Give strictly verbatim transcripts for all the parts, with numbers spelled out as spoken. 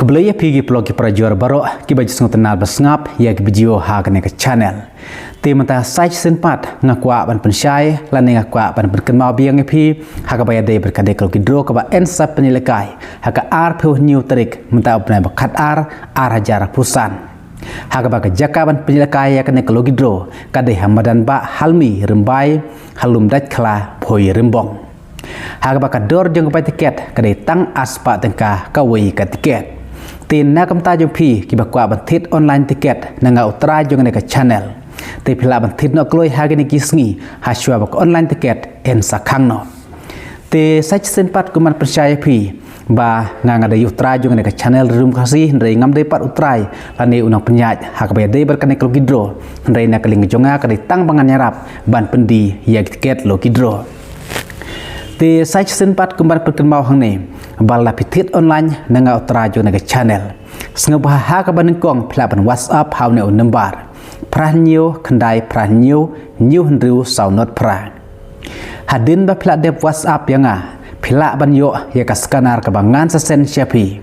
Khublei ïa phi ki paralok ki parajor baroh kiba ju sngewtynnad ba sngap ïa ki video ha kane ka channel. Te mynta sa shisien pat nga kwah ban pynshai lane nga kwah ban pynkynmaw biang ïa phi ha kaba ïadei bad kane ka lucky draw kaba yn sa pynïalehkai ha ka arphew hynñiew tarik mynta u bnai ba khatar, ar hajar arphew san. Ha kaba ka jaka ban pynïalehkai ïa kane ka lucky draw ka dei ha madan Bah Halmi Rymbai, ha Lumdaitkhla, Bhoi Rymbong. Ha kaba ka dor jong ka bai tiket ka dei tang arspah tyngka kawei ka tiket. Te na ka bynta jong phi kiba kwah ban thied online tiket na nga u trai jong kane ka channel, te phi lah ban thied noh kloi ha kine ki sngi hashwa ba ka online tiket yn sa khang noh. Te sa shisien pat kum ban pynshai ïa phi ba nga nga dei u trai jong kane ka channel Ri Lum Khasi, hynrei ngam dei pat u trai lane u nongpynïaid ha kaba ïadei bad kane ka lucky draw, hynrei na ka liang jong nga ka dei tang ba ngan ïarap ban pyndie ïa ki tiket lucky draw. Te sa shisien pat kum ban pynkynmaw hangne ba lada phi thied online na nga u trai jong kane ka channel, sngewbha ha kaba nyngkong phi lah ban WhatsApp ha une u number phra hynñiew khyndai phra hynñiew hynñiew hynriew saw nod phra. Hadien ba phi la dep WhatsApp ïa nga, phi lah ban ïoh ïa ka scanner kaba ngan sa send sha phi.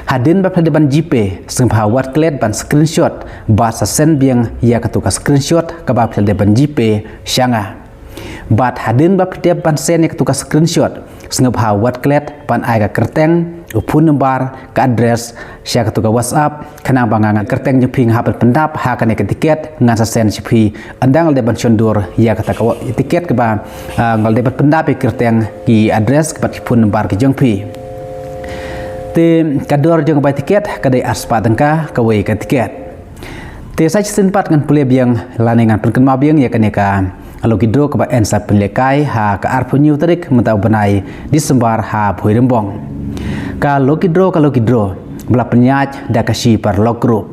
Hadien ba phi la dep ban GPay, sngewbha wad klet ban screenshot bad sa send biang ïa katu ka screenshot kaba phi la dep ban GPay sha nga. Bad hadien ba phi la dep ban send ïa katu ka screenshot, sngewbha wad klet ban ai ka kyrteng, u phone number, ka address sha katu ka WhatsApp, khnang ba nga, nga kyrteng jong phi nga hap ban pyndap ha kane ka tiket, ngan sa send sha phi ynda nga la dep ban shon dur ïa kata ka wa-, tiket kaba, ah, nga la dep ban pyndap ïa ki kyrteng, ki address bad ki phone number ki jong phi. Te ka dor jong ka bai tiket ka dei arspah tyngka kawei ka tiket. Te sa shisien pat ngan pule biang lane ngan pynkynmaw biang ïa kane ka lucky draw kaba yn sa pynïalehkai ha ka arphew hynñiew tarik mynta u bnai December ha Bhoi Rymbong. Ka lucky draw, ka lucky draw ba la pynïaid da ka shi paralok group,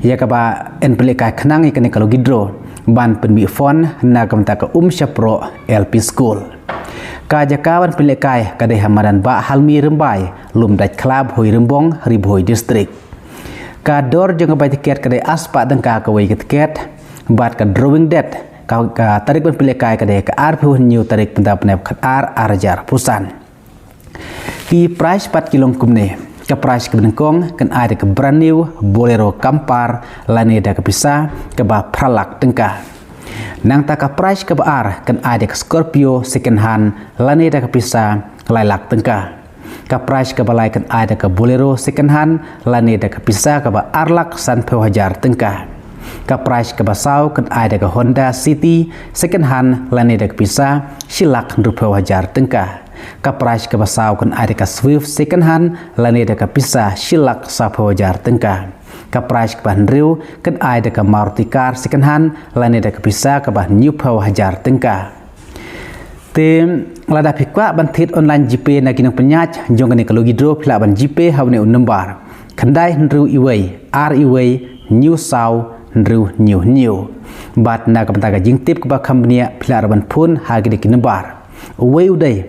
ïa kaba yn pynïalehkai khnang ïa kane ka lucky draw ban pynmih phone na ka bynta ka Umshaproh L P School. Ka jaka ban pynïalehkai ka dei ha madan Bah Halmi Rymbai, Lumdaitkhla, Bhoi Rymbong, Ri Bhoi District. Ka dor jong ka bai tiket ka dei arspah tyngka kawei ka tiket, bad ka drawing date, ka, ka tarik ban pynïalehkai ka dei ka arphew hynñiew tarik mynta u bnai ba khatar, ar hajar arphew san. Ki prize pat ki long kumne. Ka prize kaba nyngkong kan ai da ka brand new Bolero Compare lane da ka pisa kaba phra lak tyngka. Nangta ka prize kaba ar kan ai da ka Scorpio second hand lane da ka pisa lai lak tyngka. Ka prize kaba lai kan ai da ka Bolero second hand lane da ka pisa kaba ar lak sanphew hajar tyngka. Ka prize kaba saw kan ai da ka Honda City second hand lane da ka pisa shi lak hynriewphew hajar tyngka. Ka prize kaba saw kan ai da ka Swift second hand lane da ka pisa shi lak sawphew hajar tyngka. Ka prize kaba hynriew kan ai da ka Maruti car second hand lane da ka pisa kaba hynñiewphew hajar tyngka. Te lada phi kwah ban thied online GPay na ki nongpynïaid jong kane ka lucky draw, phi lah ban GPay ha une u number khyndai hynriew iwei ar iwei hynñiew saw hynriew hynñiew hynñiew. Bad na ka bynta ka jingtip kaba kham bniah phi lah ruh ban phone ha kine ki number. Uwei u dei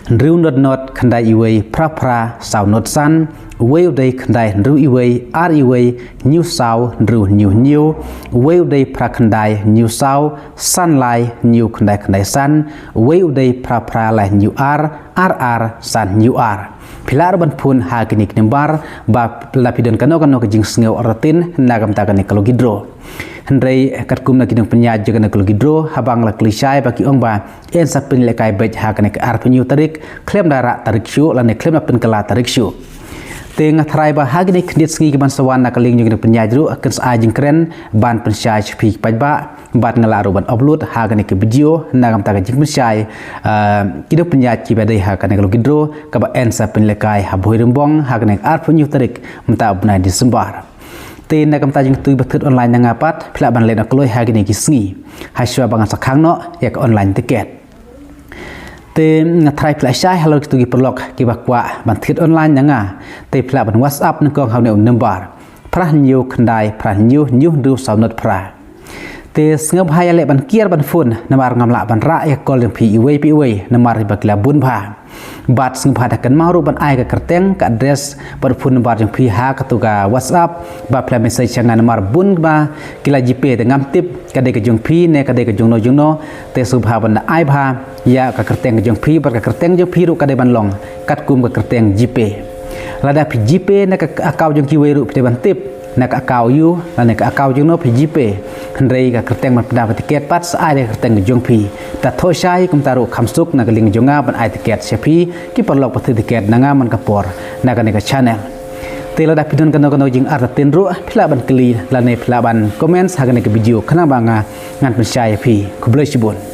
hynriew nod nod khyndai iwei phra phra saw nod san, uwei u dei khyndai hynriew iwei ar iwei hynñiew saw hynriew hynñiew hynñiew, uwei u dei phra khyndai hynñiew saw san lai hynñiew khyndai khyndai san, uwei u dei phra phra lai hynñiew ar ar ar san hynñiew ar. Phi lah ruh ban phone ha kine ki number ba lada phi don kano kano ka jingsngew artatien na ka bynta kane ka lucky draw. Hynrei katkum na ki nongpynïaid jong kane ka lucky draw, haba nga la kylli shai ba ki ong ba yn sa pynïalehkai beit ha kane ka arphew hynñiew tarik khlem da rah tarik shuh lane khlem da pynkylla tarik shuh. Te nga tharai ba ha kine ki khyndiat sngi ki ban sa wan na ka liang jong ki nongpynïaid ruh kin sa ai jingkren ban pynshai sha phi ki paidbah, bad nga lah ruh ban upload ha kane ka video na ka bynta ka jingpynshai, ah, ki nongpynïaid kiba dei ha kane ka lucky draw kaba yn sa pynïalehkai ha Bhoi Rymbong ha kane ka arphew hynñiew tarik mynta u bnai December. Te na ka bynta jong kito kiba thied online na nga pat, phi lah ban leit noh kloi ha kine ki sngi hashwa ba ngan sa khang noh ïa ka online ticket. Te nga tharai phi lah shai halor kito ki paralok kiba kwah ban thied online na nga, te phi lah ban WhatsApp nyngkong ha une u number phra hynñiew khyndai phra hynñiew hynñiew hynriew saw nod phra. Te sngewbha ïaleh ban kiar ban phone namar ngam lah ban rah ïa ka call jong phi iwei pa iwei namar ba ki la bun bha. Bad sngewbha da kynmaw ruh ban ai ka kyrteng, ka address bad phone number jong phi ha katu ka WhatsApp ba phi la message sha nga namar bun ba ki la GPay te ngam tip ka dei ka jong phi ne ka dei ka jongno jongno. Te sngewbha ban da ai bha ïa ka kyrteng ka jong phi bad ka kyrteng jong phi ruh ka dei ban long katkum ka kyrteng GPay. Lada phi GPay na ka account jong kiwei ruh phi dei ban tip na ka account u lane ka account jong no phi GPay. Hynrei ka kyrteng ban pynda tiket pat sa ai da ka kyrteng jong phi. Ta thoh shai kumta ruh kham suk na ka link jong nga ban ai tiket sha phi ki paralok pathi tiket na nga man ka por na kane ka channel. Te lada phi don kano kano jingartatien ruh phi lah ban kylli lane phi lah ban comment ha kane ka video khnang ba nga ngan pynshai ïa phi. Khublei shibun.